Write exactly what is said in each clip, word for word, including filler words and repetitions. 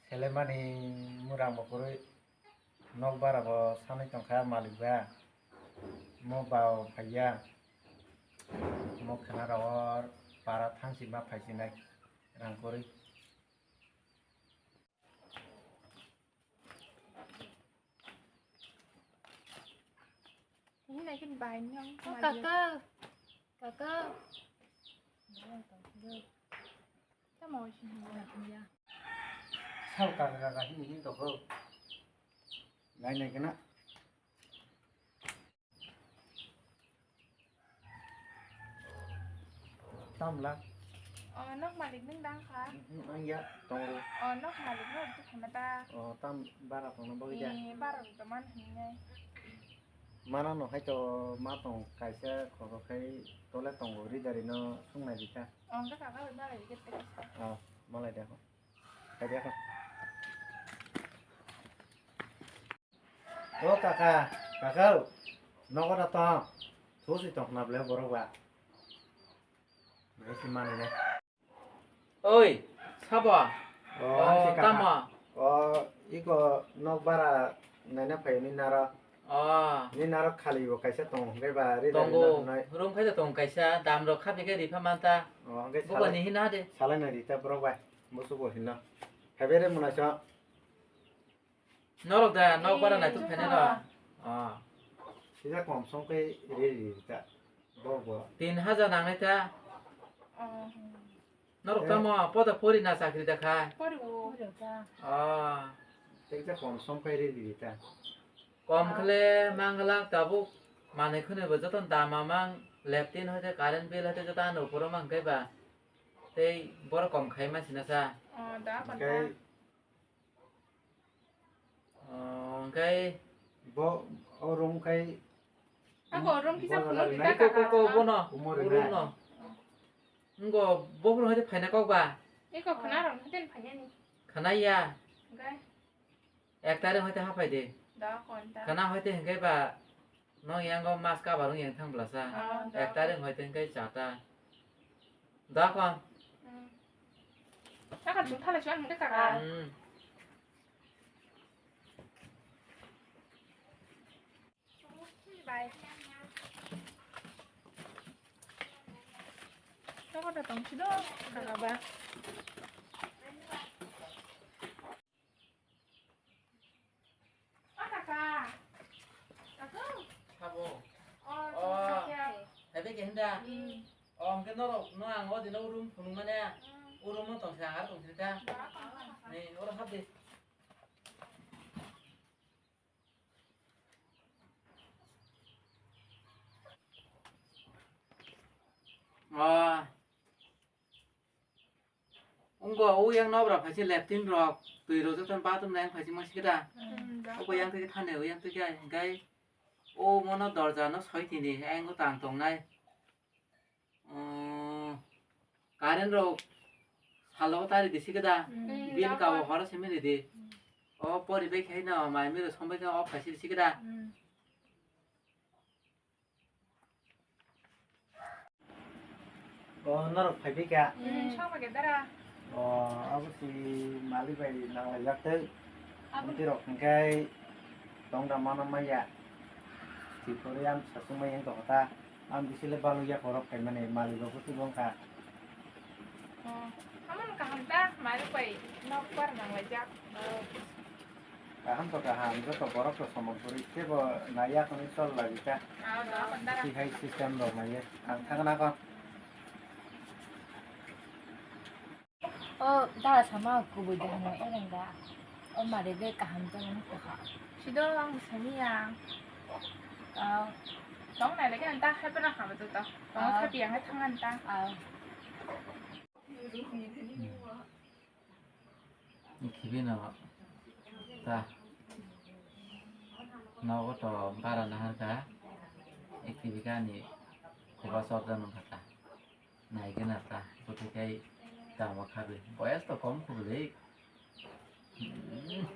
Selemani murang bo kwrwi nok bara bo sanwi tongkha malik ba. Mo ba o phaiya. Mo khana ro para thangsi ma phaisinai rang kwrwi. Ini lagi bayar. Oh, kaka. Kaka. Tamo sih. Sao kaka kaka hini hini toko. Nai nai kena. Tamla. Oh, nok malik nung dang kha? Ang ya tongo. Oh, nok malik no tu khama ta. Oh, tam bara tongna bagwi da. Eh, bara tongman hinai. Mana no hai to ma tong kaisa khoro khai tole tongo ri dari no sungnai rita. Oh, ka ka ka ba ri ke te. Oh, malai da. Hai da. O kaka, kaka, nogo da tong. Thusi tong khna ble borok ba. Nai si mani ne. Oi, sabo. O, oh, ang si kaka. Tamo. O, iko nok bara naina phayo ni naro. Oh. Ni naro khali bo kaisa tong, hwnkhe ba ri dari no hwnwi. Tongo, room khai da tong kaisa, dam rok kha bikhe ri pha manta. Oh, hwnkhe buko salai, ni hina de. Salai nai ri ta borok bai. Musugo hino. Hebere muna sa. Norok da nok bara nai tuk phene no. Ah. Sida kom song kai re re ta. Bo bo. Tin hajar nangnai ta. Norok tamo poda pori na chakri da khai. Pori o. Ah. Tekja kom song kai re re ta. Kom khle mangala tabuk manai khune bo joto dama mang leptin hoite current bill hoite joto ano poro mang kai ba. Tei borok kom khai ma sina sa. Oh, da kon ta. Hwnkhe Oh, hwnkhe bo, o room khai. Ako room kisa phunuk di ta kaka ko, ko, bono. Umor room no. Ngo bokhro hoite phaina kok ba? Eko khana rok hoite phaina ni. Khana ya. Hwnkhe? Ek tarikh hoite haphai de. Da kon ta. Khana hoite hwnkhe ba. Nong yango mas kabar wng yang thang blasa. Ah, da. Ek tarikh hoi teng kai chata. Da kon. Hmm. Saka chung thala chuan hwnkhe kaka. Hmm. Bye. Saka da tong si do, kaka ba. O kaka. Kaka. Sabo. O, o, kaka. Hai bai khe hinda. Hmm. O, hwnkhe norok, no ang o dino room phunuk mane. Hmm. O room o tong se, ang aro tong se ta. Ba, ba, ba, ba. Ni, oro hap de. O. Wngbo, o yang nobra phaisi leptin rok, twi rok joto bathroom nang phaisi ma sikida. Hmm, da. Obo yang twi thani, o yang twi kai, hingkai o mono dorja no soi tini, ayang o tang tongnai. Umm, current rok salo tari di sikida. Hmm, bill da kawo kon. Horo simi di. Hmm. O pori bai khai no, mai miro sombai khai off phaisi sikida. Hmm. O, norok phaibai kha? Hmm, songma khe dara. O, abo si malik bai nanglaijak tei. Abo. Bwtwi rok hwnkhe tongda mano maya. Tripuri ang sasung mai wng tongkha ta. Ang bisi le baluk ya khorok phaimani malik rok bwtwi bo wngkha. O, amo no kaham ta, malik bai nok par nanglaijak. Kaham to kaham, joto borok to somok kwrwi, tebo naiya hwnwi chol lagi ta. Ah, da, da. Bisi hai system rok naiya. Ang thangna ko. O, da sama kubui da hwnwi ereng da. O mari de kaham to nang to ha. Sido ang sani ya. Ah. Tong nai lagi anta hai pernah hama to to. Tong ah. Tapi yang hai thangan ta. Ah. Khibi no ta nogo to bara naharkha, khibi kha ani khoba chorjak nungkha ta naigwna ta bwtwi khai tamo khabi boyas to kom khubuli. Hmm.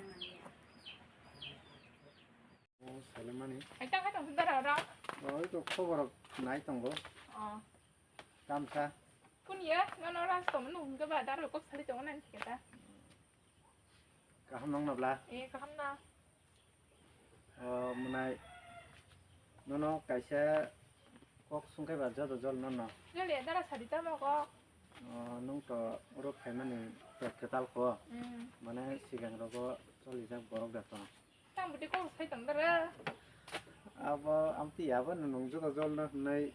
O, salimani. Hai ta, hai ta, sundar ora. O, ito khobor nai tongo. O. Tamsa. Kun ya, no, no, ras to, no, hingga ba, dar lo kok sali tongo nan kita. Kaham nang nabla? Eh, kaham na. O, mwnai. Nono kaisa kok sungkhe ba joto jol nono. Jol ya dara sadi tamo kok. O, nung to oro phaimani pet kwtal kho. Hmm. Mane sigang rogo cholijak borok da tong. Tang bwtwi kok sai tong dara. Abo amtwi abo no nung joto jol no hwnwi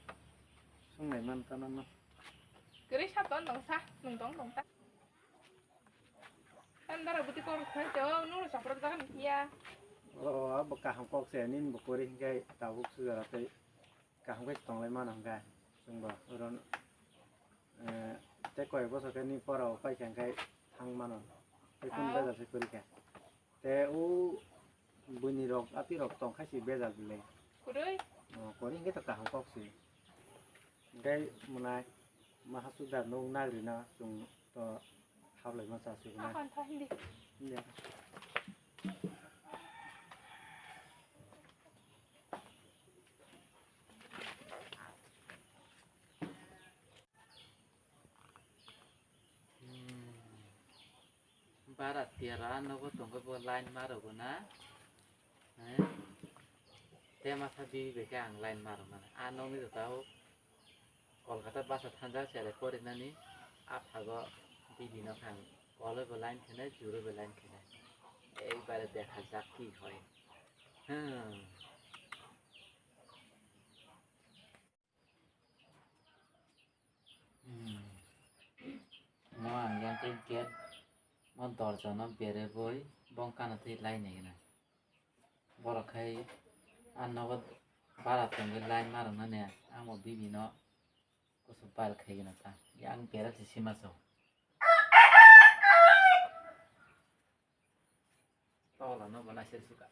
sungnai man ta nono. Kwrwi sa ton tong sa, nung tong tong ta. Tandara buti kok khai to, nuru chopra jagan kiya. O, abo kaham kok se, nin bo kori hingkai tabuk sujara tei kaham khe tonglai mano hingkai. Chwngbo oro, eh, tei koi bosor khe ni pora o paikha hingkai thang mano. Tei kun bejal se kori kha. Te o buini rok, ati rok tong khai si bejal bile. Kori? O, kori hingkai to kaham kok se. Hingkai mwnai maha sudar nuk nagri na chwng to hablai ma chasuguna. Ahan tha hindi. Hindi. Hmm. Bara tiara nogo tongo bo line marogo na. Eh? Te masa bibi bai khe ang line maro mano. A nokni jotao Kolkata basa thanjak sere porinani aphago bibi no khe ang koloi bo line khenai, juroi bo line khenai. Ekbare dekha jak ki hoi. Hmm. Hmm. Mo ang yang khe gate mo dorja no berwi bongkano twi lainai gwnang. Borok khai a nogo bara tongwi line ma rwnani ang bo bibi no kusu bal khai gwnang ta. Yang bera se sima so. Tola no bo naisir suka.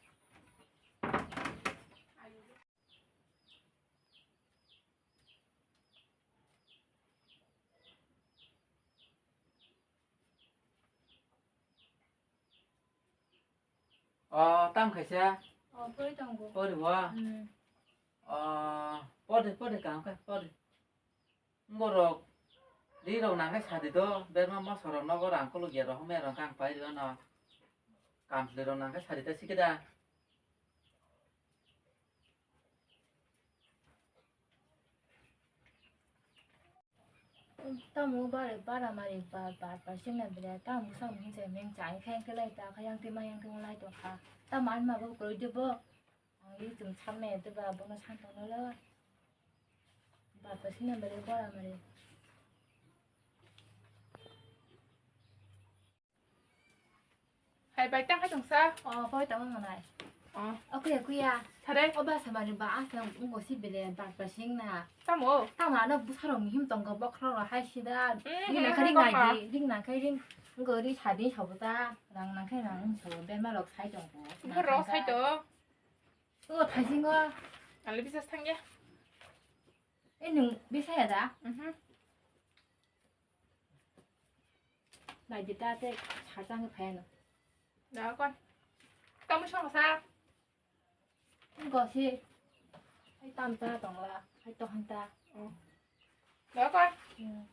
O, tam khaisa. O, pori tongo. Pori bo? Hmm. O, pori, pori, kam khe, pori. Borok, ri rok nang khe sadi do, berma moso rok nogo rang kolok ya rok, me rok kang pai rw no. Kamsle rok nang khe sadi ta sikida. Tamo bare bara mari ba ba ba sing na bile tamo sa mung se meng chai khe khe lai ta kha yang te ma yang te lai to kha. Tamo an ma bo kroi de bo. Ang ri tum cham me te ba bo no san to no lo. Ba ba sing na bile bara mari. Hai bai tang hai tong sa. O, poi tong ang nai. O. O kuya kuya. Thare. O ba samari ba asa ungo si bele bak ba sing na. Tamo. Tamo ano busarong him tong go bokhro ro hai sida. Mm, ring na mm, kari mm, ngai di, ring na kai ring. Ngo ri sadi sabu ta, rang na kai rang sabu be ma lok sai tong go. Bor ro sai to. O thai sing go. Ale bisa thang ya. E nung bisa ya da? Mhm. Nai di ta te sa chang phai no. Da kon. Tamo song sa. Go si. Hai tam ta tong la. Hai to han ta. Oh. Da kon. Hmm.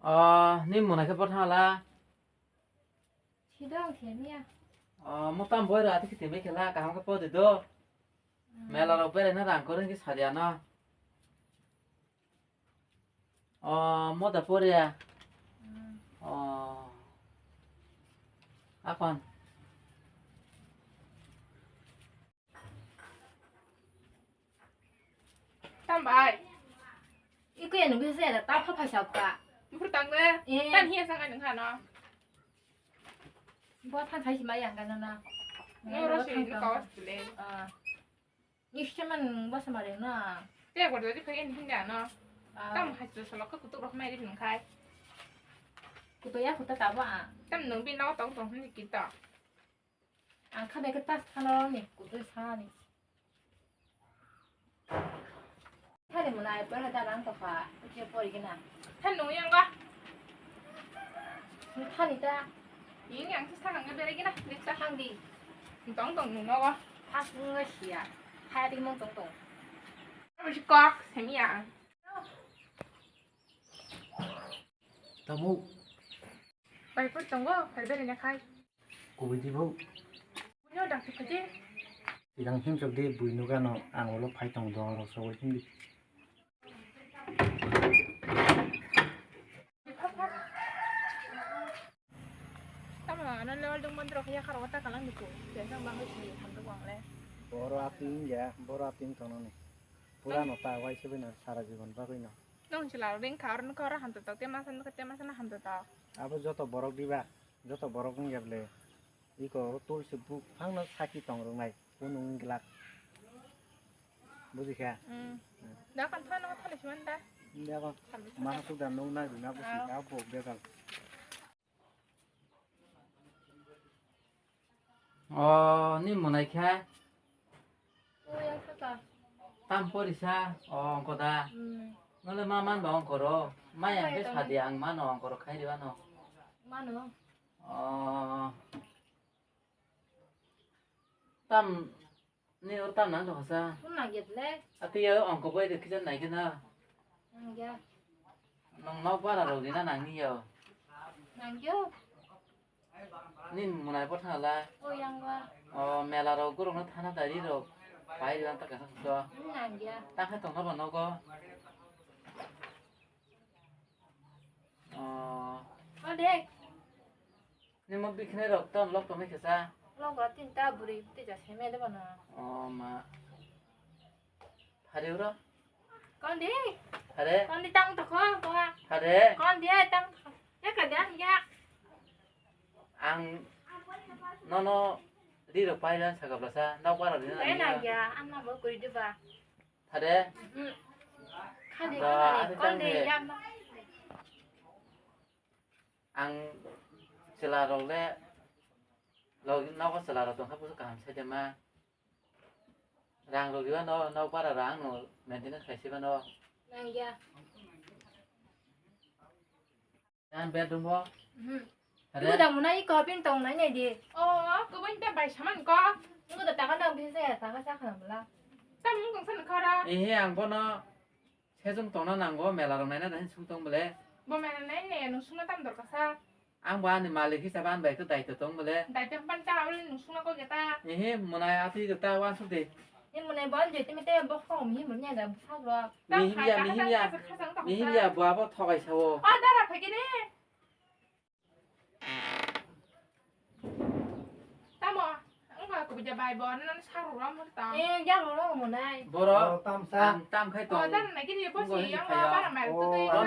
O, ni mona khe botha la. Sidang khemiya. O, mo tam boi ra, ati khitim bai khela, kaham khe podi do. Hmm. Mela rok berai na rang koring ki sadia no. O, mo da poria. Hmm. O. Akon. Tambai. Iko ya nunggu saya ada tapa pasal ka. Bur tang de. Eh. Tan hiya sang anung hano. Bo than sai sima yang kana na. No ro si no kawas bile. Ah. Ni siman bo sama de na. Te ko de khagen hinda no. Ah. Tam hai tu solo ka kutuk rok mai ri nung khai. Kutuk ya kutuk ta ba. Tam nung bi no tong tong ni kita. Ang kha bai khe tas thano ni kutui sani. Thani mwnai pora da nang tokha, je pori gina. Than nung yang ga. Thani ta. Ying yang sa nang bere gina, lik sa hang di. Tong tong nung nogo. Thas nung ga sia. Hai di mong tong tong. Apa si kok, semi ya. Tabuk. Bai put tongo, bai bere ne khai. Kubui di bo. Buino dakti khaji. Sidang himchok di bui nugano ang ulo phai tong do rok sogwi himdi. Tamo ano level dong mandro khaya kharo ta kalang diku. Jeng sang bang si hamdo bang le. Boro ating ya, boro ating tononi. Pura no ta wai se bina sara jibon bagwi no. Nong chila ring khar no khar hamto tok te masa no te masa no hamto tok. Abo joto borok diba, joto borok wng ya ble. Iko tulsi buk phangno saki tong rwnai, kunung glak. Buji kha? Hmm. Hmm. Da kan thano thali siman da. India ko. Thali siman. Mana sudah nung na dina busi Ah. Ka bo bekal. O, ni monai kha? O, yang saka. Tam porisa, o, ongko da. Hmm. Nole ma man ba ongko ro. Maya Maya be tamo. Sadi ang mano ongko ro khai riwano. Mano. O. Tam ni ur tam nang thoksa. Pun nang get le. Ati ya ongko bai de kijan nai kena. Nang ya. Nong nok bara ro gina nang ni yo. Nang yo. Ni munai bo thang la. O yang wa. O mela ro gurung na thana dari ro. Pai ri ta ka so. Nang ya. Ta kha tong ba nogo. O. O dek. Nimo bikhnai rok ton lok tongni kisa. Lok rok tin ta buri tei ja seme de bana. O ma. Hari uro. Kondi. Hari. Kondi tang toko ko. Hari. Kondi ai tang toko. Ya ka dan ya. Ang nono di rok pai dan saka blasa. Nau para di na. Ena ya, anna bo kuri de ba. Thade? Hmm. Khadi Da, khadi. Ate Kon de tangde. Yam. Ang chwla rok le log nogo chwla rok tongkha buso kaham sai de ma. Rang rok riba no nok bara rang no maintenance khai siba no. Nang ya. Yang bedroom bo. Mhm. Are? Ibu dah muna iko pin tong nai nai di. Oh, aku pun tak bai saman ko. Nunggu dah takkan dah bisa ya, takkan sah kan bela. Tam nunggu sana kara. Ehe, ang bono sejong tongna nango, mela rok naina dan sung tong bele. Bo mela nai nai, nung sungna tam dor kasa. Ang bo ani malik hisab an bai to daito tong bele. Daito pan ta ul nung sungna ko geta. Ehe, muna ati geta wan suk de. Ni muna bon je timi te bok kong mi mun ya da bwsajwk. Mihim ya, mihim ya. Mihim ya, bo abo thogai sao. O dara phai kene. Tamo, wngkha kubui ja bai bo, nang saru rom hor tong. Eh, ya ro ro mo nai. Boro, oh, tam sa. Ang tam khai tong. Oh, dan na kiri bo si, yang ba bara mai tu tei. Oh,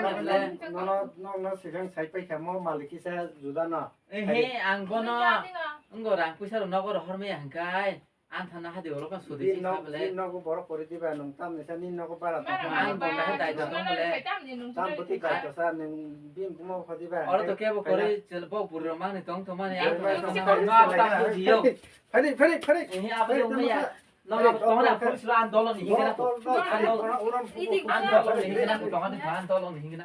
nono, nono sikang sai pai kha mo malik kisa juda no. Eh, he, ang bono. Wngkha rang puisa ro nogo ro hor me hangkai. Ang thana hadi oro ka sudi si sabele. Ni nogo borok kori diba nung tam ni sa ni nogo bara tong. Ang bo ka dai tong bele. Tam buti dai to sa nung bim bumo kho diba. Oro to kebo kori chel bo buri ro mani tong to mani ang to. Phani phani phani. Ini apa yo me ya. No no to na pun sila andolon ni hingna. Andolon ni hingna to tong ani andolon ni hingna.